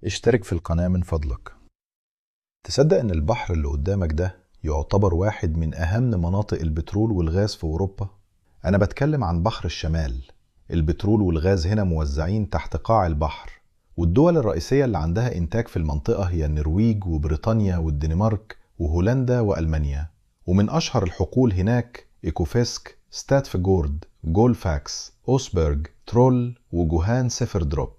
اشترك في القناة من فضلك. تصدق إن البحر اللي قدامك ده يعتبر واحد من أهم مناطق البترول والغاز في أوروبا؟ أنا بتكلم عن بحر الشمال. البترول والغاز هنا موزعين تحت قاع البحر، والدول الرئيسية اللي عندها إنتاج في المنطقة هي النرويج وبريطانيا والدنمارك وهولندا وألمانيا. ومن أشهر الحقول هناك إيكوفيسك، ستاتفجورد، جولفاكس، أوسبرغ، ترول وجوهان سيفردروب.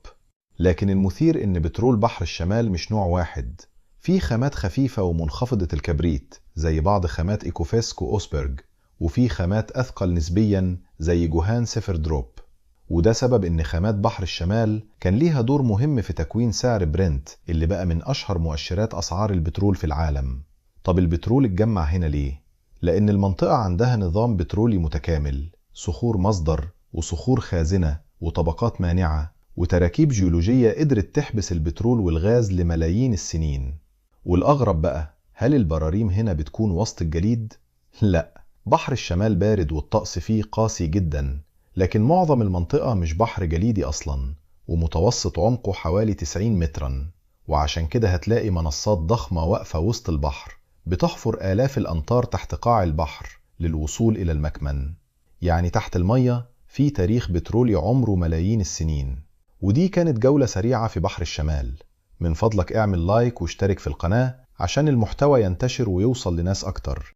لكن المثير إن بترول بحر الشمال مش نوع واحد، في خامات خفيفة ومنخفضة الكبريت زي بعض خامات إيكوفيسك وأوسبرغ، وفي خامات أثقل نسبيا زي جوهان سيفردروب. وده سبب إن خامات بحر الشمال كان ليها دور مهم في تكوين سعر برنت اللي بقى من أشهر مؤشرات أسعار البترول في العالم. طب البترول اتجمع هنا ليه؟ لأن المنطقة عندها نظام بترولي متكامل، صخور مصدر وصخور خازنة وطبقات مانعة وتراكيب جيولوجية قدرت تحبس البترول والغاز لملايين السنين. والأغرب بقى، هل البراريم هنا بتكون وسط الجليد؟ لا، بحر الشمال بارد والطقس فيه قاسي جدا، لكن معظم المنطقة مش بحر جليدي أصلا، ومتوسط عمقه حوالي 90 مترا. وعشان كده هتلاقي منصات ضخمة واقفة وسط البحر بتحفر آلاف الأمتار تحت قاع البحر للوصول إلى المكمن. يعني تحت المية في تاريخ بترولي عمره ملايين السنين. ودي كانت جولة سريعة في بحر الشمال. من فضلك اعمل لايك واشترك في القناة عشان المحتوى ينتشر ويوصل لناس أكتر.